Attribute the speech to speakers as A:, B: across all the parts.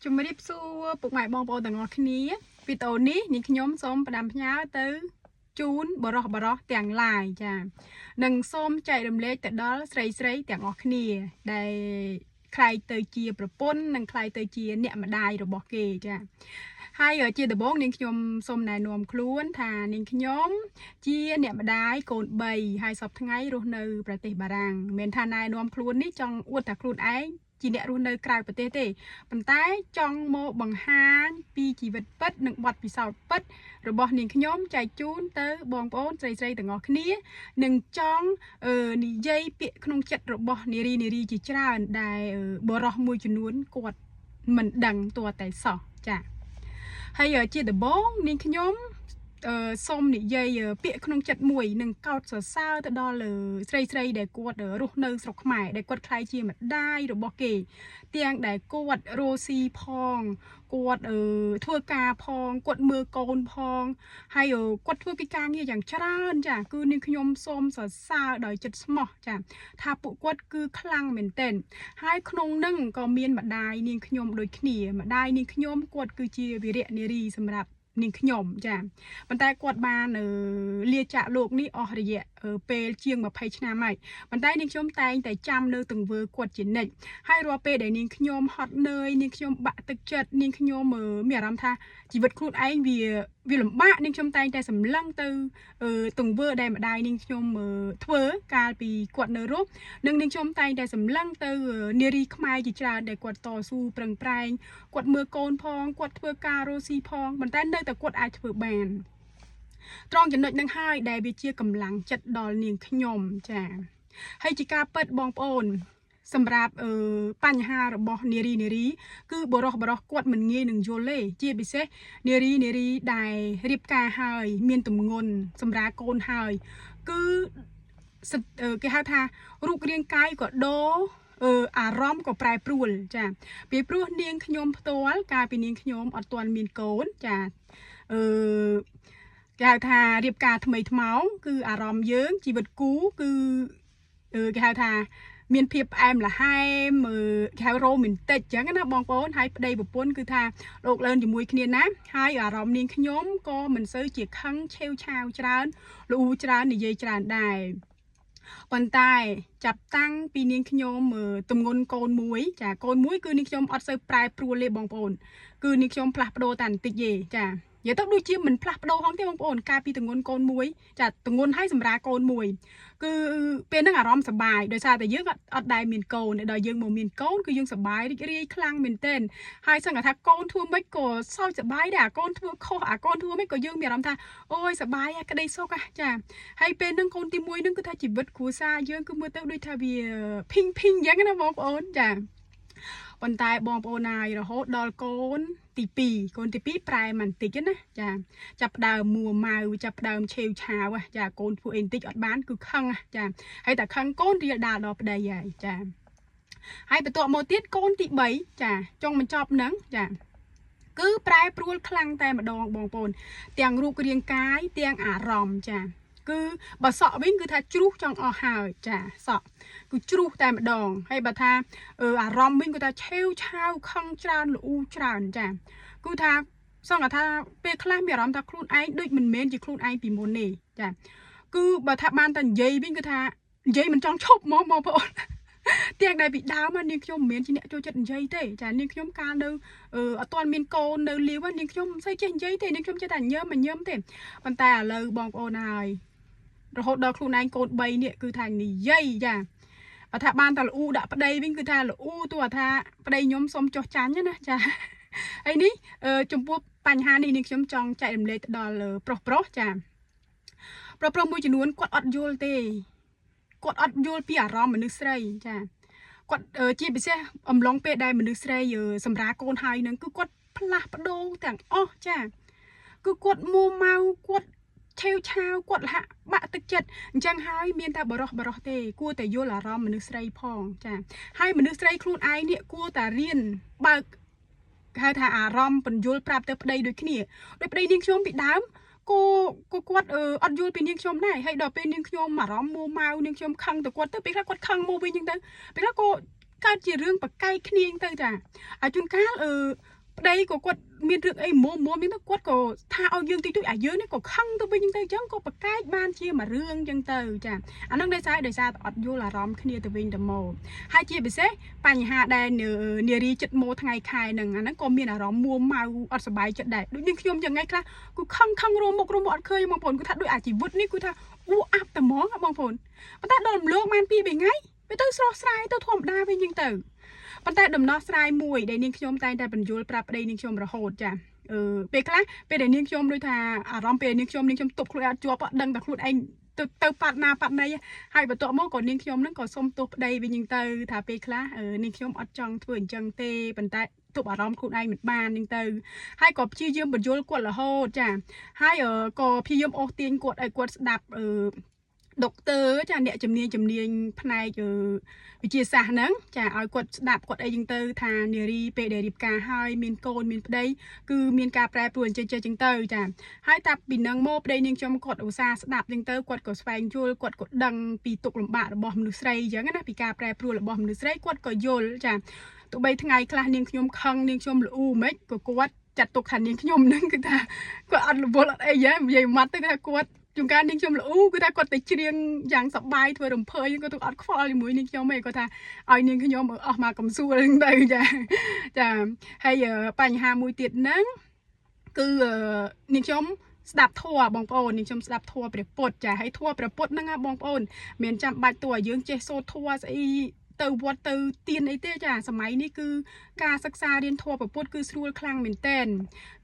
A: ជំរាបសួរពុកម៉ែបងប្អូនទាំងអស់គ្នាវីដេអូនេះនាងខ្ញុំសូមផ្ដាំផ្ញើទៅជូនបរោះបរោះទាំងឡាយចានិងសូមចែករំលែកទៅដល់ស្រីស្រីទាំងអស់គ្នាដែលក្លាយទៅជាប្រពន្ធនិងក្លាយទៅជាអ្នកម្ដាយរបស់គេចាហើយជាដំបូងនាងខ្ញុំសូមណែនាំខ្លួនថានាងខ្ញុំជាអ្នកម្ដាយកូន3ហើយសប្តាហ៍ថ្ងៃរស់នៅប្រទេសបារាំងមិនមែនថាណែនាំខ្លួននេះចង់អួតថាខ្លួនឯងជាអ្នករស់នៅក្រៅប្រទេសទេប៉ុន្តែចង់មកបង្ហាញពីជីវិតពិតនិងបទពិសោធន៍ពិតរបស់នាងខ្ញុំចែកជូនទៅបងប្អូនស្រីៗទាំងអស់គ្នានិងចង់និយាយពាក្យក្នុងចិត្តរបស់នារីនារីជាច្រើនដែលបរោះមួយចំនួនគាត់មិនដឹងទាល់តែសោះចា៎ហើយជាដំបូងនាងខ្ញុំសូមនិយាយពាក្យក្នុងចិត្តមួយនិងកោតសរសើរទៅដល់ស្រីស្រីដែលគាត់រស់នៅស្រុកខ្មែរដែលគាត់ក្លាយជាម្ដាយរបស់គេទាំងដែលគាត់រស់ស៊ីផងគាត់ធ្វើការផងគាត់មើលកូនផងហើយគាត់ធ្វើកិច្ចការងារយ៉ាងច្រើនចាគឺនាងខ្ញុំសូមសរសើរដោយចិត្តស្មោះចាថាពួកគាត់គឺខ្លាំងមែនទែនហើយក្នុងនឹងក៏មានម្ដាយនាងខ្ញុំដូចគ្នាម្ដាយនាងខ្ញុំគាត់គឺជាវីរៈនារីសម្រាប់នាងខ្ញុំចាប៉ុន្តែគាត់បានលាចាកលោកនេះអស់រយៈពេលជាង20ឆ្នាំហើយប៉ុន្តែនាងខ្ញុំតែងតែចាំនៅទង្វើគាត់ជានិច្ចហើយរាល់ពេលដែលនាងខ្ញុំហត់នឿយនាងខ្ញុំបាក់ទឹកចិត្តនាងខ្ញុំមានអារម្មណ៍ថាជីវិតខ្លួនឯងវាលំបាកនាងខ្ញុំតែងតែសម្លឹងទៅទង្វើដែលម្ដាយនាងខ្ញុំធ្វើកាលពីគាត់នៅរស់និងនាងខ្ញុំតែងតែសម្លឹងទៅនារីខ្មែរជាច្រើនដែលគាត់តស៊ូប្រឹងប្រែងគាត់មើលកូនផងគាត់ធ្វើការរស់ស៊ីផងប៉ុន្តែនៅតែគាត់អាចធ្វើបានត្រង់ចំណុចនឹងហើយដែលវាជាកម្លាំងចិត្តដល់នាងខ្ញុំចាហើយជាការពិតបងប្អូនសម្រាប់បញ្ហារបស់នារីនារីគឺបរោះបរោះគាត់មិនងាយនឹងយល់ទេជាពិសេសនារីនារីដែលរៀបការហើយមានទម្ងន់សម្រាប់កូនហើយគឺគេហៅថារូបរាងកាយក៏ដូរអារម្មណ៍ក៏ប្រែប្រួលចាពីព្រោះនាងខ្ញុំផ្ទាល់កាលពីនាងខ្ញុំអត់ទាន់មានកូនចាអឺគេហៅថារៀបការថ្មីថ្មោងគឺអារម្មណ៍យើងជីវិតគូគឺគេហៅថាមានភាពផ្អែមល្ហែមគេហៅរ៉ូមែនទិកអញ្ចឹងណាបងប្អូនហើយប្តីប្រពន្ធគឺថាលោកលឿនជាមួយគ្នាណាហើយអារម្មណ៍នាងខ្ញុំក៏មិនសូវជាខឹងឆេវឆាវច្រើនលូច្រើននិយាយច្រើនដែរប៉ុន្តែចាប់តាំងពីនាងខ្ញុំទម្ងន់កូនមួយចាកូនមួយគឺនាងខ្ញុំអត់សូវប្រែប្រួលទេបងប្អូនគឺនាងខ្ញុំផ្លាស់ប្ដូរតែបន្តិចទេចានិយាយទៅដូចជាមិនផ្លាស់ប្ដូរហងទេបងប្អូនកាលពីទម្ងន់កូនមួយចាទម្ងន់ឲ្យសម្រាប់កូនមួយគឺពេលហ្នឹងអារម្មណ៍សប្បាយដោយសារតែយើងអត់ដែលមានកូនដល់យើងមកមានកូនគឺយើងសប្បាយរីករាយខ្លាំងមែនទែនហើយសឹងថាកូនធ្វើម៉េចក៏សោកសប្បាយដែរអាកូនធ្វើខុសអាកូនធ្វើម៉េចក៏យើងមានអារម្មណ៍ថាអូយសប្បាយក្តីសុខចាហើយពេលហ្នឹងកូនទី1ហ្នឹងគឺថាជីវិតគ្រួសារយើងគឺមើលទៅដូចថាវាភីងភីងអញ្ចឹងណាបងប្អូនចាប៉ុន្តែបងប្អូនណាយរហូតដល់កូនទី2កូនទី2ប្រែមិនតិចណាចាចាប់ដើមមួម៉ៅចាប់ដើមឆេវឆាវចាកូនធ្វើអីបន្តិចអត់បានគឺខឹងចាហើយតែខឹងកូនរៀលដាល់ដល់ប្តីហើយចាហើយបន្ទាប់មកទៀតកូនទី3ចាចុងបញ្ចប់ហ្នឹងចាគឺប្រែប្រួលខ្លាំងតែម្ដងបងប្អូនទាំងរូបរាងកាយទាំងអារម្មណ៍ចាគឺបើសក់វិញគឺថាជ្រុះចង់អស់ហើយចាសក់គឺជ្រុះតែម្ដងហើយបើថាអារម្មណ៍វិញគឺថាឆេវឆាវខឹងច្រើនលូច្រើនចាគឺថាសង្កថាពេលខ្លះមានអារម្មណ៍ថាខ្លួនឯងដូចមិនមែនជាខ្លួនឯងពីមុនទេចាគឺបើថាបានតែនិយាយវិញគឺថានិយាយមិនចង់ឈប់ហ្មងបងប្អូនទាំងដែលពីដើមនាងខ្ញុំមិនមែនជាអ្នកចូលចិត្តនិយាយទេចានាងខ្ញុំកាលនៅអត់ទាន់មានកូននៅលាវនាងខ្ញុំមិនសូវចេះនិយាយទេនាងខ្ញុំចេះតែញើមញើមទេប៉ុន្តែឥឡូវបងប្អូនហើយរហូតដល់ខ្លួនឯងកូន3នេះគឺថានិយាយចាបើថាបានតែលូដាក់ប្តីវិញគឺថាលូទោះថាប្តីខ្ញុំសុំចុះចាញ់ណាចាហើយនេះចំពោះបញ្ហានេះនាងខ្ញុំចង់ចែករំលែកទៅដល់ប្រុសប្រុសចាប្រុសប្រុសមួយចំនួនគាត់អត់យល់ទេគាត់អត់យល់ពីអារម្មណ៍មនុស្សស្រីចាគាត់ជាពិសេសអំឡុងពេលដែលមនុស្សស្រីសម្រាលកូនហើយនឹងគឺគាត់ផ្លាស់ប្ដូរទាំងអស់ចាគឺគាត់មួម៉ៅគាត់ឆេវឆាវគាត់លហាក់បាក់ទឹកចិត្តអញ្ចឹងហើយមានតែបរោះបរោះទេគួរតែយល់អារម្មណ៍មនុស្សស្រីផងចាហើយមនុស្សស្រីខ្លួនឯងនេះគួរតែរៀនបើកហៅថាអារម្មណ៍បញ្យលប្រាប់ទៅប្តីដូចគ្នាដោយប្តីនាងខ្ញុំពីដើមគូគាត់អត់យល់ពីនាងខ្ញុំដែរហើយដល់ពេលនាងខ្ញុំអារម្មណ៍មួម៉ៅនាងខ្ញុំខឹងទៅគាត់ទៅពេលខ្លះគាត់ខឹងមកវិញអញ្ចឹងទៅពេលខ្លះក៏កើតជារឿងប្រកែកគ្នាទៅចាហើយជួនកាល ប្តីក៏គាត់មានរឿងអីមុំមុំនេះទៅគាត់ក៏ថាឲ្យយើងតិចតួចអាយើងនេះក៏ខឹងទៅវិញទៅអញ្ចឹងក៏ប្រកែកបានជាមួយរឿងអញ្ចឹងទៅចាអានោះដោយសារអត់យល់អារម្មណ៍គ្នាទៅវិញទៅមកហើយជាពិសេសបញ្ហាដែលនារីចិត្តម៉ូថ្ងៃខែហ្នឹងអាហ្នឹងក៏មានអារម្មណ៍មួម៉ៅអត់សប្បាយចិត្តដែរដូចនាងខ្ញុំយ៉ាងថ្ងៃខ្លះគឺខឹងខឹងរមុខរមុខអត់ឃើញបងប្អូនគឺថាដូចអាជីវិតនេះគឺថាអ៊ូអាប់តែហ្មងបងប្អូនប៉ុន្តែដល់រំលងបាន2 3ថ្ងៃវាទៅស្រស់ស្រាយទៅធម្មតាវិញអញ្ចឹងទៅប៉ុន្តែដំណោះស្រាយមួយដែលនាងខ្ញុំតែងតែបញ្យល់ប្រាប់ប្តីនាងខ្ញុំរហូតចាអឺពេលខ្លះពេលដែលនាងខ្ញុំដូចថាអារម្មណ៍ពេលនាងខ្ញុំនាងខ្ញុំទប់ខ្លួនអត់ជាប់អត់ដឹងតែខ្លួនឯងទៅទៅប៉ាត់ណាប៉ាត់ណីហើយបន្ទាប់មកក៏នាងខ្ញុំនឹងក៏សុំទោសប្តីវិញអញ្ចឹងទៅថាពេលខ្លះនាងខ្ញុំអត់ចង់ធ្វើអញ្ចឹងទេប៉ុន្តែទប់អារម្មណ៍ខ្លួនឯងមិនបានអញ្ចឹងទៅហើយក៏ព្យាយាមបញ្យល់គាត់រហូតចាហើយក៏ព្យាយាមអូសទាញគាត់ឲ្យគាត់ស្ដាប់អឺដុកទ័រចាអ្នកជំនាញជំនាញផ្នែកវិទ្យាសាស្ត្រហ្នឹងចាឲ្យគាត់ស្ដាប់គាត់អីចឹងទៅថានារីពេលដែលរៀបការហើយមានកូនមានប្តីគឺមានការប្រែប្រួលអញ្ចឹងចេះចឹងទៅចាហើយតាពីនឹងមកប្តីនាងខ្ញុំគាត់ឧស្សាហ៍ស្ដាប់ចឹងទៅគាត់ក៏ស្វែងយល់គាត់ក៏ដឹងពីទុក្ខលំបាករបស់មនុស្សស្រីចឹងណាពីការប្រែប្រួលរបស់មនុស្សស្រីគាត់ក៏យល់ចាទោះបីថ្ងៃខ្លះនាងខ្ញុំខឹងនាងខ្ញុំល្អូមិនក៏គាត់ចាត់ទុកថានាងខ្ញុំហ្នឹងគឺថាគាត់អត់រវល់អត់អីហ៎និយាយម៉ាត់ទៅគឺថាគាត់ជួនកាលនាងខ្ញុំល្អូគឺថាគាត់ទៅច្រៀងយ៉ាងសប្បាយធ្វើរំភើយគាត់ទៅអត់ខ្វល់ជាមួយនាងខ្ញុំទេគាត់ថាឲ្យនាងខ្ញុំអស់មកកំសួលហ្នឹងទៅចាចាហើយបញ្ហាមួយទៀតហ្នឹងគឺនាងខ្ញុំស្ដាប់ធម៌បងប្អូននាងខ្ញុំស្ដាប់ធម៌ព្រះពុទ្ធចាហើយធម៌ព្រះពុទ្ធហ្នឹងបងប្អូនមានចាំបាច់តួឲ្យយើងចេះសូត្រធម៌ស្អីទៅវត្តទៅទៀនអីទេចាសម័យនេះគឺការសិក្សារៀនធម៌ព្រះពុទ្ធគឺស្រួលខ្លាំងមែនតែន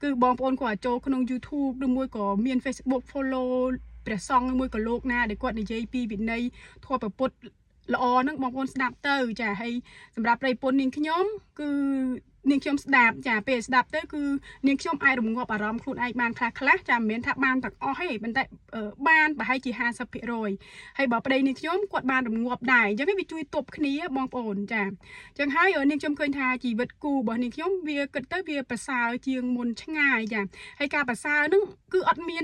A: គឺបងប្អូនគាត់ចូលក្នុង YouTube ឬមួយក៏មាន Facebook follow ព្រះសង្ឃមួយក៏លោកណាដែលគាត់និយាយពីវិន័យធម៌ព្រះពុទ្ធល្អហ្នឹងបងប្អូនស្ដាប់ទៅចាហើយសម្រាប់ប្រិយពន្ធនាងខ្ញុំគឺនាងខ្ញុំស្ដាប់ចាពេលស្ដាប់ទៅគឺនាងខ្ញុំអាចរងាប់អារម្មណ៍ខ្លួនឯងបានខ្លះខ្លះចាមិនមែនថាបានទាំងអស់ទេប៉ុន្តែបានប្រហែលជា50%ហើយបើប្តីនាងខ្ញុំគាត់បានរងាប់ដែរអញ្ចឹងវាជួយទប់គ្នាបងប្អូនចាអញ្ចឹងហើយនាងខ្ញុំឃើញថាជីវិតគូរបស់នាងខ្ញុំវាគិតទៅវាប្រសើរជាងមុនឆ្ងាយចាហើយការប្រសើរហ្នឹងគឺអត់មា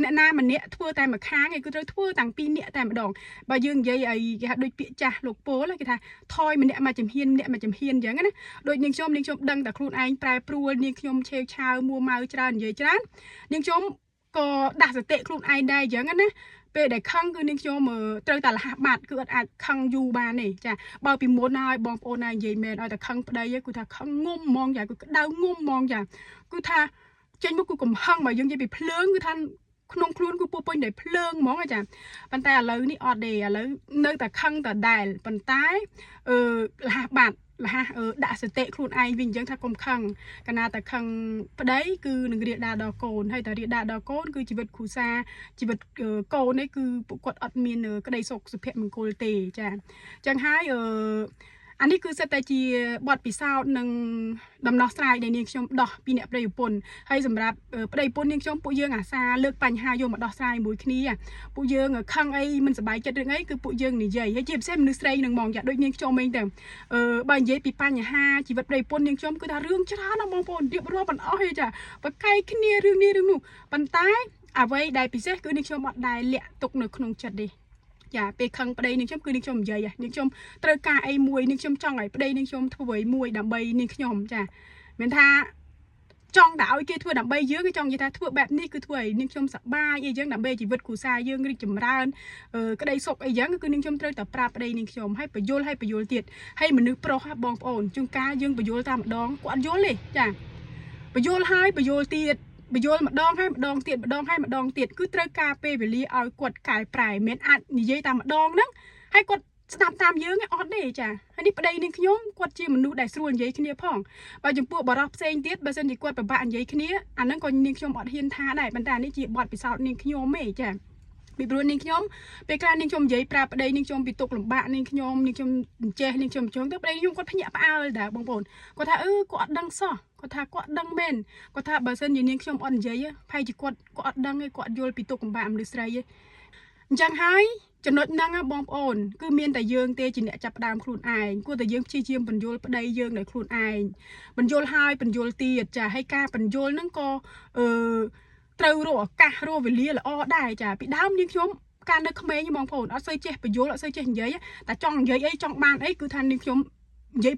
A: នអ្នកណាម្នាក់ធ្វើតែមួយខាងឯងគឺត្រូវធ្វើតាំងពីរនាក់តែម្ដងបើយើងនិយាយឲ្យគេថាដូចពាក្យចាស់លោកពោលគេថាថយម្នាក់មួយចំហៀនម្នាក់មួយចំហៀនអញ្ចឹងណាដូចនាងខ្ញុំនាងខ្ញុំដឹងតែខ្លួនឯងប្រែប្រួលនាងខ្ញុំឆេវឆាវមួម៉ៅច្រើននិយាយច្រើននាងខ្ញុំក៏ដាស់សតិខ្លួនឯងដែរអញ្ចឹងណាពេលដែលខឹងគឺនាងខ្ញុំត្រូវតែលះបាត់គឺអត់អាចខឹងយូរបានទេចាបើពីមុនហើយបងប្អូនណានិយាយមែនឲ្យតែខឹងប្តីគឺថាខឹងងុំហ្មងចាគឺក្តៅងុំហ្មងចាគឺថាចេញមកគឺកំហឹងបើយើងនិយាយពីភ្លើងគឺថាក្នុងខ្លួនគឺពោពេញដោយភ្លើងហ្មងចាប៉ុន្តែឥឡូវនេះអត់ទេឥឡូវនៅតែខឹងតដែលប៉ុន្តែអឺលះបាត់លះដាក់សតិខ្លួនឯងវិញអញ្ចឹងថាកុំខឹងកាលណាតែខឹងប្តីគឺនឹងរៀបដាដល់កូនហើយតែរៀបដាដល់កូនគឺជីវិតគ្រួសារជីវិតកូននេះគឺពួកគាត់អត់មានក្តីសុខសុភមង្គលទេចាអញ្ចឹងហើយអឺអានេះគឺសិតតែជាបទពិសោធន៍និងដំណោះស្រាយដែលនាងខ្ញុំដោះពីអ្នកប្តីប្រពន្ធហើយសម្រាប់ប្តីប្រពន្ធនាងខ្ញុំពួកយើងអាសាលើកបញ្ហាយកមកដោះស្រាយមួយគ្នាពួកយើងខឹងអីមិនសប្បាយចិត្តរឿងអីគឺពួកយើងនិយាយហើយជាពិសេសមនុស្សស្រីនឹងហ្មងចាដូចនាងខ្ញុំអីទៅអឺបើនិយាយពីបញ្ហាជីវិតប្តីប្រពន្ធនាងខ្ញុំគឺថារឿងច្រើនណាស់បងប្អូនរៀបរាប់មិនអស់ទេចាប្រកែកគ្នារឿងនេះរឿងនោះប៉ុន្តែអ្វីដែលពិសេសគឺនាងខ្ញុំអត់ដែលលាក់ទុកនៅក្នុងចិត្តទេចាពេលខឹងប្តីនាងខ្ញុំគឺនាងខ្ញុំនិយាយនាងខ្ញុំត្រូវការអីមួយនាងខ្ញុំចង់ឲ្យប្តីនាងខ្ញុំធ្វើអ្វីមួយដើម្បីនាងខ្ញុំចាមិនថាចង់តែឲ្យគេធ្វើដើម្បីយើងគេចង់និយាយថាធ្វើបែបនេះគឺធ្វើឲ្យនាងខ្ញុំសប្បាយអីចឹងដើម្បីជីវិតគ្រួសារយើងរីកចម្រើនក្តីសុខអីចឹងគឺនាងខ្ញុំត្រូវតែប្រាប់ប្តីនាងខ្ញុំឲ្យបញ្យល់ឲ្យបញ្យល់ទៀតហើយមនុស្សប្រុសបងប្អូនជួនកាលយើងបញ្យល់តាមម្ដងគាត់អត់យល់ទេចាបញ្យល់ហើយបញ្យល់ទៀតបញ្យល់ម្ដងហើយម្ដងទៀតម្ដងហើយម្ដងទៀតគឺត្រូវការពេលវេលាឲ្យគាត់កែប្រែមិនអាចនិយាយតាមម្ដងហ្នឹងហើយគាត់ស្ដាប់តាមយើងអត់ទេចាហើយនេះប្តីនាងខ្ញុំគាត់ជាមនុស្សដែលស្រួលនិយាយគ្នាផងបើចំពោះបរិសផ្សេងទៀតបើសិនជាគាត់ពិបាកនិយាយគ្នាអាហ្នឹងក៏នាងខ្ញុំអត់ហ៊ានថាដែរប៉ុន្តែនេះជាបទពិសោធន៍នាងខ្ញុំទេចាពីព្រោះនាងខ្ញុំពេលខ្លះនាងខ្ញុំនិយាយប្រាប់ប្តីនាងខ្ញុំពីទុកលំបាកនាងខ្ញុំនាងខ្ញុំចេះនាងខ្ញុំចង់ទៅប្តីខ្ញុំគាត់ភ្ញាក់ផ្អើលដែរបងប្អូនគាត់ថាអឺគាត់អត់ដឹងសោះគាត់ថាគាត់ដឹងមែនគាត់ថាបើសិនជានាងខ្ញុំអត់និយាយប្រហែលជាគាត់គាត់អត់ដឹងទេគាត់យល់ពីទុកលំបាកមនុស្សស្រីទេអញ្ចឹងហើយចំណុចហ្នឹងបងប្អូនគឺមានតែយើងទេជាអ្នកចាប់ផ្ដើមខ្លួនឯងគួរតែយើងព្យាយាមបញ្យល់ប្តីយើងដោយខ្លួនឯងបញ្យល់ហើយបញ្យល់ទៀតចាហើយការបញ្យល់ហ្នឹងក៏អឺត្រូវរកឱកាសរកវេលាល្អដែរចាពីដើមនាងខ្ញុំកាលនៅក្មេងបងប្អូនអត់សូវចេះបញ្យល់អត់សូវចេះនិយាយតែចង់និយាយអីចង់បានអីគឺថានាងខ្ញុំនិយាយ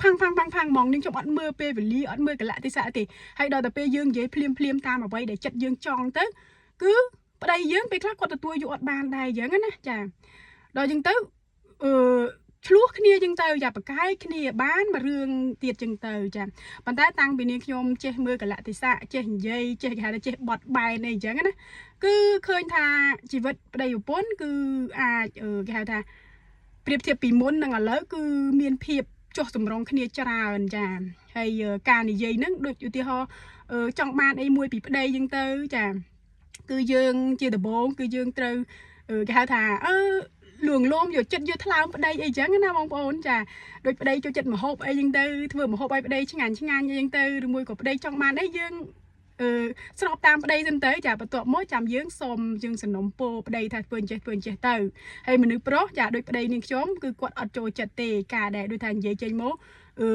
A: ផាំងផាំងផាំងផាំងហ្មងនាងខ្ញុំអត់មើលពេលវេលាអត់មើលកលៈទេសៈទេហើយដល់តែពេលយើងនិយាយភ្លាមភ្លាមតាមអ្វីដែលចិត្តយើងចង់ទៅគឺប្តីយើងពេលខ្លះគាត់ទទួលយកអត់បានដែរអញ្ចឹងណាចាដល់អញ្ចឹងទៅអឺឆ្លោះគ្នាអញ្ចឹងទៅចាប្រកែកគ្នាបានមួយរឿងទៀតអញ្ចឹងទៅចាប៉ុន្តែតាំងពីនាងខ្ញុំចេះមើលកលៈទេសៈចេះនិយាយចេះគេហៅថាចេះបត់បែនអីអញ្ចឹងណាគឺឃើញថាជីវិតប្តីប្រពន្ធគឺអាចគេហៅថាប្រៀបធៀបពីមុននិងឥឡូវគឺមានភាពចុះសម្រុងគ្នាច្រើនចាហើយការនិយាយហ្នឹងដូចឧទាហរណ៍ចង់បានអីមួយពីប្តីអញ្ចឹងទៅចាគឺយើងជាដំបូងគឺយើងត្រូវគេហៅថាអឺលួងលោមយកចិត្តយកថ្លើមប្តីអីចឹងណាបងប្អូនចាដូចប្តីចូលចិត្តម្ហូបអីចឹងទៅធ្វើម្ហូបឲ្យប្តីឆ្ងាញ់ឆ្ងាញ់អីចឹងទៅឬមួយក៏ប្តីចង់បានអីយើងអឺស្របតាមប្តីសិនទៅចាបន្ទាប់មកចាំយើងសុំយើងសំណុំពោប្តីថាធ្វើអញ្ចេះធ្វើអញ្ចេះទៅហើយមនុស្សប្រុសចាដូចប្តីនាងខ្ញុំគឺគាត់អត់ចូលចិត្តទេការដែលដូចថានិយាយចេញមកអឺ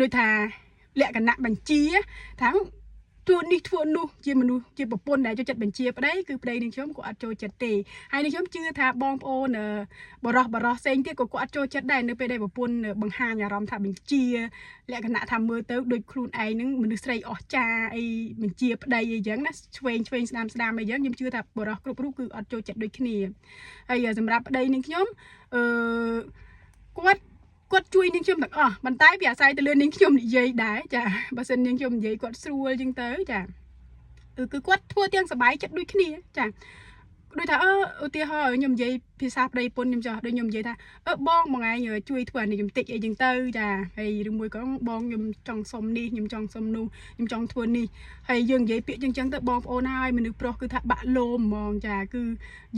A: ដូចថាលក្ខណៈបញ្ជាថាធ្វើនេះធ្វើនោះជាមនុស្សជាប្រពន្ធដែលចូលចិត្តបញ្ជាប្តីគឺប្តីនាងខ្ញុំក៏អត់ចូលចិត្តទេហើយនាងខ្ញុំជឿថាបងប្អូនបរោះបរោះផ្សេងទៀតក៏គាត់អត់ចូលចិត្តដែរនៅពេលដែលប្រពន្ធបង្ហាញអារម្មណ៍ថាបញ្ជាលក្ខណៈថាមើលទៅដូចខ្លួនឯងនឹងមនុស្សស្រីអស្ចារ្យអីបញ្ជាប្តីអីចឹងណាឆ្វេងឆ្វេងស្ដាំស្ដាំអីចឹងខ្ញុំជឿថាបរោះគ្រប់រូបគឺអត់ចូលចិត្តដូចគ្នាហើយសម្រាប់ប្តីនាងខ្ញុំអឺគាត់គាត់ជួយនាងខ្ញុំទាំងអស់ប៉ុន្តែវាអាស្រ័យទៅលើនាងខ្ញុំនិយាយដែរចាបើសិននាងខ្ញុំនិយាយគាត់ស្រួលចឹងទៅចាគឺគាត់ធ្វើទាំងសบายចិត្តដូចគ្នាចាដូចថាអឺឧទាហរណ៍ខ្ញុំនិយាយភាសាប្តីប្រពន្ធខ្ញុំចោះដូចខ្ញុំនិយាយថាអឺបងមួយថ្ងៃជួយធ្វើអានេះខ្ញុំតិចអីចឹងទៅចាហើយឬមួយក៏បងខ្ញុំចង់សុំនេះខ្ញុំចង់សុំនោះខ្ញុំចង់ធ្វើនេះហើយយើងនិយាយពាក្យចឹងចឹងទៅបងប្អូនហើយមនុស្សប្រុសគឺថាបាក់លោមហ្មងចាគឺ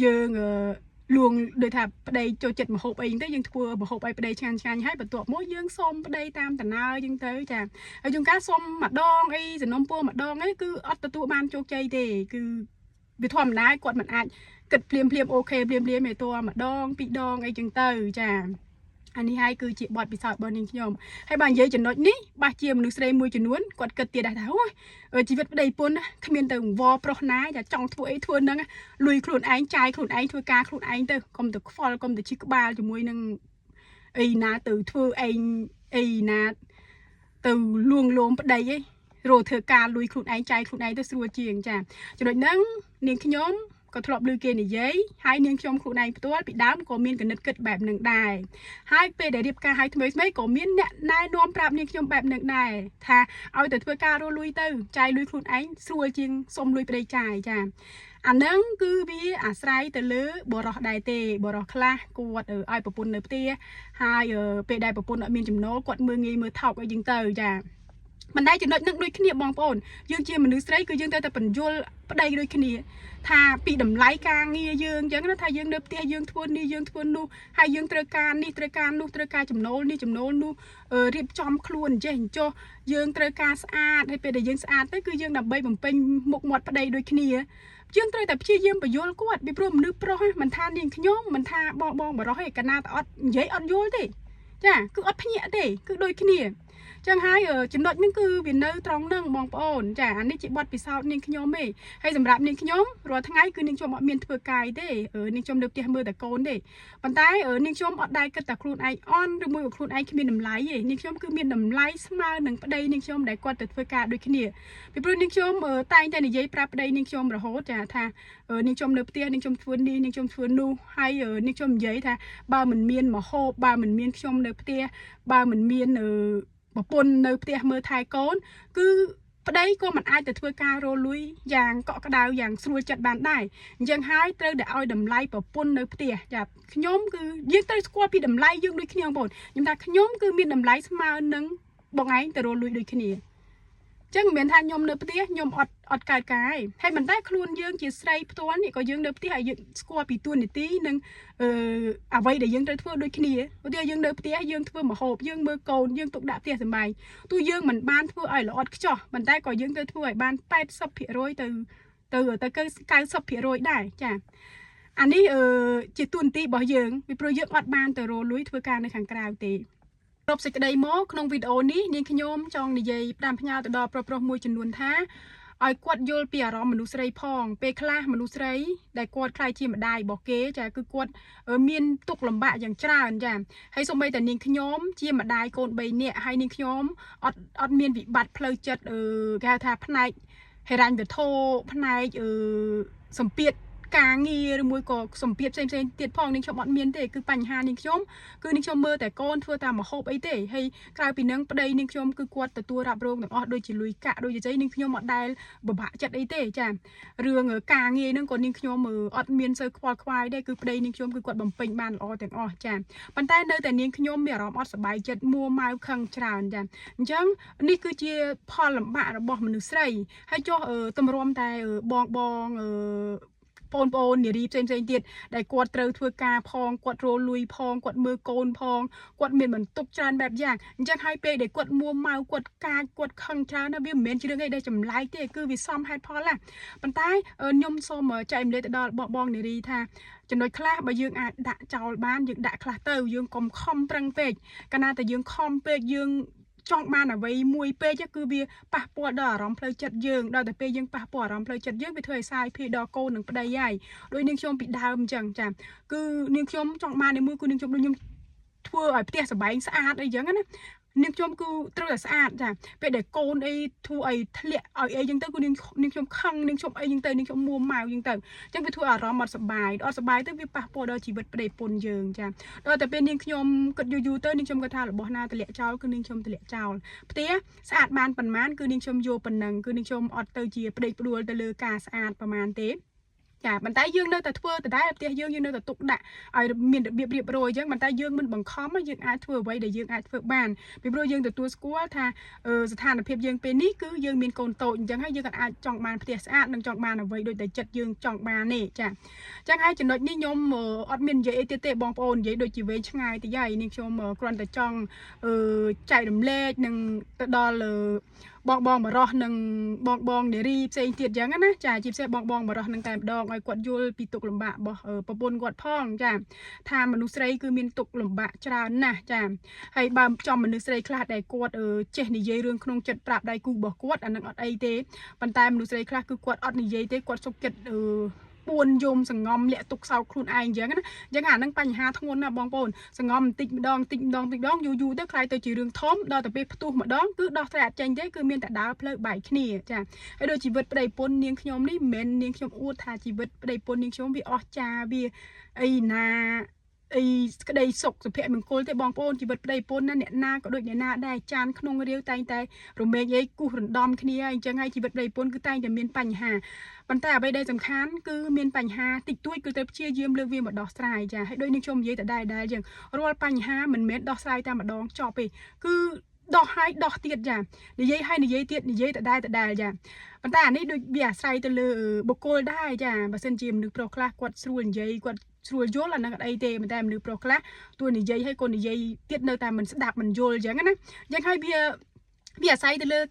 A: យើងអឺលួងដូចថាប្តីចូលចិត្តម្ហូបអីចឹងទៅយើងធ្វើម្ហូបឲ្យប្តីឆ្ងាញ់ឆ្ងាញ់ហើយបន្ទាប់មកយើងសុំប្តីតាមដំណើរចឹងទៅចាហើយជួនកាលសុំម្ដងអីសំណុំពោម្ដងអីគឺអត់ទទួលបានជោគជ័យទេគឺវាធម្មតាគាត់មិនអាចគិតភ្លាមភ្លាម OK ភ្លាមភ្លាមឯតួម្ដងពីរដងអីចឹងទៅចាអានេះហើយគឺជាបទពិសោធន៍របស់នាងខ្ញុំហើយបើនិយាយចំណុចនេះបាសជាមនុស្សស្រីមួយចំនួនគាត់គិតទៀតដែរថាអូយជីវិតប្តីប្រពន្ធគ្មានទៅវល់ប្រុសណាចាចង់ធ្វើអីធ្វើនឹងលុយខ្លួនឯងចាយខ្លួនឯងធ្វើការខ្លួនឯងទៅកុំទៅខ្វល់កុំទៅឈឺក្បាលជាមួយនឹងអីណាទៅធ្វើឯងអីណាទៅលួងលោមប្តីអីរោធ្វើការលុយខ្លួនឯងចាយខ្លួនឯងទៅស្រួលជាងចាចំណុចហ្នឹងនាងខ្ញុំក៏ធ្លាប់ឮគេនិយាយហើយនាងខ្ញុំខ្លួនឯងផ្ទាល់ពីដើមក៏មានគណិតគិតបែបនឹងដែរហើយពេលដែលរៀបការឲ្យថ្មីថ្មីក៏មានអ្នកណែនាំប្រាប់នាងខ្ញុំបែបនឹងដែរថាឲ្យទៅធ្វើការរកលុយទៅចាយលុយខ្លួនឯងស្រួលជាងសុំលុយប្តីចាយចាអានឹងគឺវាអាស្រ័យទៅលើបរោះដែរទេបរោះខ្លះគាត់ឲ្យប្រពន្ធនៅផ្ទះហើយពេលដែលប្រពន្ធអត់មានចំណូលគាត់មើលងាយមើលថោកអីចឹងទៅចាមិនដែរចំណុចនឹងដូចគ្នាបងប្អូនយើងជាមនុស្សស្រីគឺយើងត្រូវតែបញ្យល់ប្តីដូចគ្នាថាពីតម្លៃការងារយើងអញ្ចឹងណាថាយើងនៅផ្ទះយើងធ្វើនេះយើងធ្វើនោះហើយយើងត្រូវការនេះត្រូវការនោះត្រូវការចំណូលនេះចំណូលនោះរៀបចំខ្លួនអញ្ចេះអញ្ចោះយើងត្រូវការស្អាតហើយពេលដែលយើងស្អាតទៅគឺយើងដើម្បីបំពេញមុខមាត់ប្តីដូចគ្នាយើងត្រូវតែព្យាយាមបញ្យល់គាត់ពីព្រោះមនុស្សប្រុសមិនថានាងខ្ញុំមិនថាបងបងបរោះឯកណាតែអត់និយាយអត់យល់ទេចាគឺអត់ភ្ញាក់ទេគឺដូចគ្នាចឹងហើយចំណុចហ្នឹងគឺវានៅត្រង់ហ្នឹងបងប្អូនចាអានេះជាបទពិសោធន៍នាងខ្ញុំទេហើយសម្រាប់នាងខ្ញុំរាល់ថ្ងៃគឺនាងខ្ញុំអត់មានធ្វើកាយទេនាងខ្ញុំនៅផ្ទះមើលតែកូនទេប៉ុន្តែនាងខ្ញុំអត់ដែលគិតតែខ្លួនឯងអន់ឬមួយក៏ខ្លួនឯងគ្មានតម្លៃទេនាងខ្ញុំគឺមានតម្លៃស្មើនឹងប្តីនាងខ្ញុំដែលគាត់ទៅធ្វើការដូចគ្នាពីព្រោះនាងខ្ញុំតែងតែនិយាយប្រាប់ប្តីនាងខ្ញុំរហូតចាថានាងខ្ញុំនៅផ្ទះនាងខ្ញុំធ្វើនេះនាងខ្ញុំធ្វើនោះហើយនាងខ្ញុំនិយាយថាបើមិនមានមហូបបើមិនមានខ្ញុំនៅផ្ទះបើមិនមានប្រពន្ធនៅផ្ទះមើលថែកូនគឺប្តីក៏មិនអាចទៅធ្វើការរលួយយ៉ាងកក់ក្ដៅយ៉ាងស្រួលចិត្តបានដែរអញ្ចឹងហើយត្រូវតែឲ្យតម្លៃប្រពន្ធនៅផ្ទះចាខ្ញុំគឺយើងត្រូវស្គាល់ពីតម្លៃយើងដូចគ្នាបងប្អូនខ្ញុំថាខ្ញុំគឺមានតម្លៃស្មើនឹងបងឯងទៅរលួយដូចគ្នាចឹងមិនមែនថាខ្ញុំនៅផ្ទះខ្ញុំអត់អត់កើតការទេហើយមិនតែខ្លួនយើងជាស្រីផ្ទាល់នេះក៏យើងនៅផ្ទះហើយយើងស្គាល់ពីទួនាទីនិងអឺអ្វីដែលយើងត្រូវធ្វើដូចគ្នាឧទាហរណ៍យើងនៅផ្ទះយើងធ្វើម្ហូបយើងមើលកូនយើងទុកដាក់ផ្ទះសម្បែងទោះយើងមិនបានធ្វើឲ្យល្អឥតខ្ចោះប៉ុន្តែក៏យើងត្រូវធ្វើឲ្យបាន80%ទៅទៅទៅ90%ដែរចាអានេះអឺជាទួនាទីរបស់យើងពីព្រោះយើងអត់បានទៅរលួយធ្វើការនៅខាងក្រៅទេគ្រប់សេចក្តីមកក្នុងវីដេអូនេះនាងខ្ញុំចង់និយាយផ្ដាំផ្ញើទៅដល់ប្រុសៗមួយចំនួនថា ឲ្យគាត់យល់ពីអារម្មណ៍មនុស្សស្រីផងពេលខ្លះមនុស្សស្រីដែលគាត់ក្លាយជាម្ដាយរបស់គេចាគឺគាត់មានទុក្ខលំបាកយ៉ាងច្រើនចាហើយសូម្បីតែនាងខ្ញុំជាម្ដាយកូន3នាក់ហើយនាងខ្ញុំអត់មានវិបត្តិផ្លូវចិត្តគេហៅថាផ្នែកហិរញ្ញវត្ថុផ្នែកសម្ពាធការងារឬមួយក៏សម្ពាធផ្សេងផ្សេងទៀតផងនាងខ្ញុំអត់មានទេគឺបញ្ហានាងខ្ញុំគឺនាងខ្ញុំមើលតែកូនធ្វើតាមម្ហូបអីទេហើយក្រៅពីនឹងប្តីនាងខ្ញុំគឺគាត់ទទួលរ៉ាប់រងទាំងអស់ដូចជាលុយកាក់ដូចជាអីនាងខ្ញុំអត់ដែលពិបាកចិត្តអីទេចារឿងការងារហ្នឹងក៏នាងខ្ញុំអត់មានសូវខ្វល់ខ្វាយដែរគឺប្តីនាងខ្ញុំគឺគាត់បំពេញបានល្អទាំងអស់ចាប៉ុន្តែនៅតែនាងខ្ញុំមានអារម្មណ៍អត់សប្បាយចិត្តមួម៉ៅខឹងច្រើនចាអញ្ចឹងនេះគឺជាផលលំបាករបស់មនុស្សស្រីហើយចុះតម្រាំតែបងបងបងប្អូននារីផ្សេងផ្សេងទៀតដែលគាត់ត្រូវធ្វើការផងគាត់រលួយផងគាត់មើលកូនផងគាត់មានបន្ទុកច្រើនបែបយ៉ាងអញ្ចឹងហើយពេលដែលគាត់មួម៉ៅគាត់កាចគាត់ខឹងច្រើនណាវាមិនមែនជារឿងអីដែលចម្លែកទេគឺវាសមហេតុផលណាប៉ុន្តែខ្ញុំសូមចែករំលែកទៅដល់បងបងនារីថាចំណុចខ្លះបើយើងអាចដាក់ចោលបានយើងដាក់ខ្លះទៅយើងកុំខំប្រឹងពេកកាលណាតែយើងខំពេកយើងចង់បានអ្វីមួយពេកគឺវាប៉ះពាល់ដល់អារម្មណ៍ផ្លូវចិត្តយើងដល់តែពេលយើងប៉ះពាល់អារម្មណ៍ផ្លូវចិត្តយើងវាធ្វើឲ្យសាយភាយដល់កូននិងប្តីហើយដោយនាងខ្ញុំពីដើមអញ្ចឹងចាគឺនាងខ្ញុំចង់បានមួយគឺនាងខ្ញុំដូចខ្ញុំធ្វើឲ្យផ្ទះសម្បែងស្អាតអីចឹងណានាងខ្ញុំគឺត្រូវតែស្អាតចាពេលដែលកូនអីធ្វើអីធ្លាក់ឲ្យអីចឹងទៅគឺនាងនាងខ្ញុំខឹងនាងខ្ញុំអីចឹងទៅនាងខ្ញុំមួម៉ៅចឹងទៅអញ្ចឹងវាធ្វើអារម្មណ៍អត់សប្បាយអត់សប្បាយទៅវាប៉ះពាល់ដល់ជីវិតប្តីប្រពន្ធយើងចាដល់តែពេលនាងខ្ញុំគិតយូរយូរទៅនាងខ្ញុំគាត់ថារបស់ណាទម្លាក់ចោលគឺនាងខ្ញុំទម្លាក់ចោលផ្ទះស្អាតបានប៉ុន្មានគឺនាងខ្ញុំយកប៉ុណ្ណឹងគឺនាងខ្ញុំអត់ទៅជាប្តេជ្ញាផ្ដួលទៅលើការស្អាតប្រហែលទេចាប៉ុន្តែយើងនៅតែធ្វើដដែលផ្ទះយើងយើងនៅតែទុកដាក់ឲ្យមានរបៀបរៀបរយអញ្ចឹងប៉ុន្តែយើងមិនបង្ខំយើងអាចធ្វើអ្វីដែលយើងអាចធ្វើបានពីព្រោះយើងទទួលស្គាល់ថាស្ថានភាពយើងពេលនេះគឺយើងមានកូនតូចអញ្ចឹងហើយយើងក៏អាចចង់បានផ្ទះស្អាតនិងចង់បានអ្វីដូចតែចិត្តយើងចង់បាននេះចាអញ្ចឹងហើយចំណុចនេះខ្ញុំអត់មាននិយាយអីទៀតទេបងប្អូននិយាយដូចជាវែងឆ្ងាយតិចហើយនេះខ្ញុំគ្រាន់តែចង់ចែករំលែកនិងទៅដល់បងបងបរោះនិងបងបងនារីផ្សេងទៀតអញ្ចឹងណាចាជាពិសេសបងបងបរោះនឹងតែម្ដងឲ្យគាត់យល់ពីទុក្ខលំបាករបស់ប្រពន្ធគាត់ផងចាថាមនុស្សស្រីគឺមានទុក្ខលំបាកច្រើនណាស់ចាហើយបើចំមនុស្សស្រីខ្លះដែលគាត់ចេះនិយាយរឿងក្នុងចិត្តប្រាប់ដៃគូរបស់គាត់អានឹងអត់អីទេប៉ុន្តែមនុស្សស្រីខ្លះគឺគាត់អត់និយាយទេគាត់សុខចិត្តពួនយំសងំលាក់ទុកសោកខ្លួនឯងអញ្ចឹងណាអញ្ចឹងអានឹងបញ្ហាធ្ងន់ណាស់បងប្អូនសងំបន្តិចម្ដងបន្តិចម្ដងបន្តិចម្ដងយូរយូរទៅក្លាយទៅជារឿងធំដល់ទៅពេលផ្ទុះម្ដងគឺដោះស្រាយអត់ចេញទេគឺមានតែដើរផ្លូវបែកគ្នាចាហើយដូចជីវិតប្តីប្រពន្ធនាងខ្ញុំនេះមិនមែននាងខ្ញុំអួតថាជីវិតប្តីប្រពន្ធនាងខ្ញុំវាអស្ចារ្យវាអីណាអីក្តីសុខសុភមង្គលទេបងប្អូនជីវិតប្តីប្រពន្ធណាអ្នកណាក៏ដូចអ្នកណាដែរចានក្នុងរាវតែងតែរមែងអីគូសរំដំគ្នាអញ្ចឹងហើយជីវិតប្តីប្រពន្ធគឺតែងតែមានបញ្ហាប៉ុន្តែអ្វីដែលសំខាន់គឺមានបញ្ហាតិចតួចគឺត្រូវព្យាយាមលើកវាមកដោះស្រាយចាហើយដូចនេះខ្ញុំនិយាយតែដែរដែរចឹងរាល់បញ្ហាមិនមែនដោះស្រាយតែម្ដងចប់ទេគឺដោះហើយដោះទៀតចានិយាយហើយនិយាយទៀតនិយាយដដែលដដែលចាប៉ុន្តែអានេះដូចវាអាស្រ័យទៅលើបុគ្គលដែរចាបើសិនជាមនុស្សប្រុសខ្លះគាត់ស្រួលនិយាយគាត់ស្រួលយល់អានឹងអត់អីទេប៉ុន្តែមនុស្សប្រុសខ្លះទោះនិយាយហើយក៏និយាយទៀតនៅតែមិនស្ដាប់មិនយល់អញ្ចឹងណាអញ្ចឹងហើយវាវាអាស្រ័យទៅលើ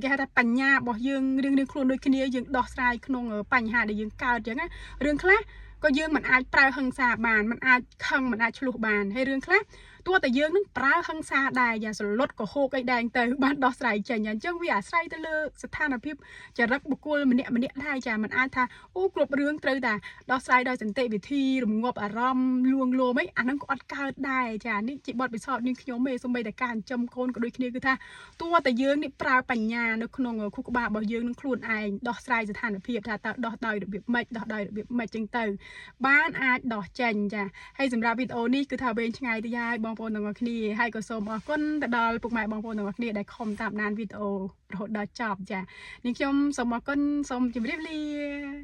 A: គេហៅថាបញ្ញារបស់យើងរៀងៗខ្លួនដូចគ្នាយើងដោះស្រាយក្នុងបញ្ហាដែលយើងកើតអញ្ចឹងណារឿងខ្លះក៏យើងមិនអាចប្រើហិង្សាបានមិនអាចខឹងមិនអាចឆ្លោះបានហើយរឿងខ្លះទោះតែយើងនឹងប្រើហិង្សាដែរយ៉ាងសលុតក៏ហូកអីដែរទៅបានដោះស្រាយចេញអញ្ចឹងវាអាស្រ័យទៅលើស្ថានភាពចរិតបុគ្គលម្នាក់ម្នាក់ដែរចាមិនអាចថាអូគ្រប់រឿងត្រូវតែដោះស្រាយដោយសន្តិវិធីរងាប់អារម្មណ៍លួងលោមអីអាហ្នឹងក៏អត់កើតដែរចានេះជាបទពិសោធន៍នាងខ្ញុំទេសូម្បីតែការចិញ្ចឹមកូនក៏ដូចគ្នាគឺថាទោះតែយើងនេះប្រើបញ្ញានៅក្នុងខួរក្បាលរបស់យើងនឹងខ្លួនឯងដោះស្រាយស្ថានភាពថាតើដោះដោយរបៀបម៉េចដោះដោយរបៀបម៉េចចឹងទៅបានអាចដោះចេញចាហើយសម្រាប់វីដេអូនេះគឺថាវែងឆ្ងាយទៅហើយបងប្អូនទាំងអស់គ្នាហើយក៏សូមអរគុណទៅដល់ពុកម៉ែបងប្អូនទាំងអស់គ្នាដែលខំតាមដានវីដេអូរហូតដល់ចប់ចានាងខ្ញុំសូមអរគុណសូមជម្រាបលា។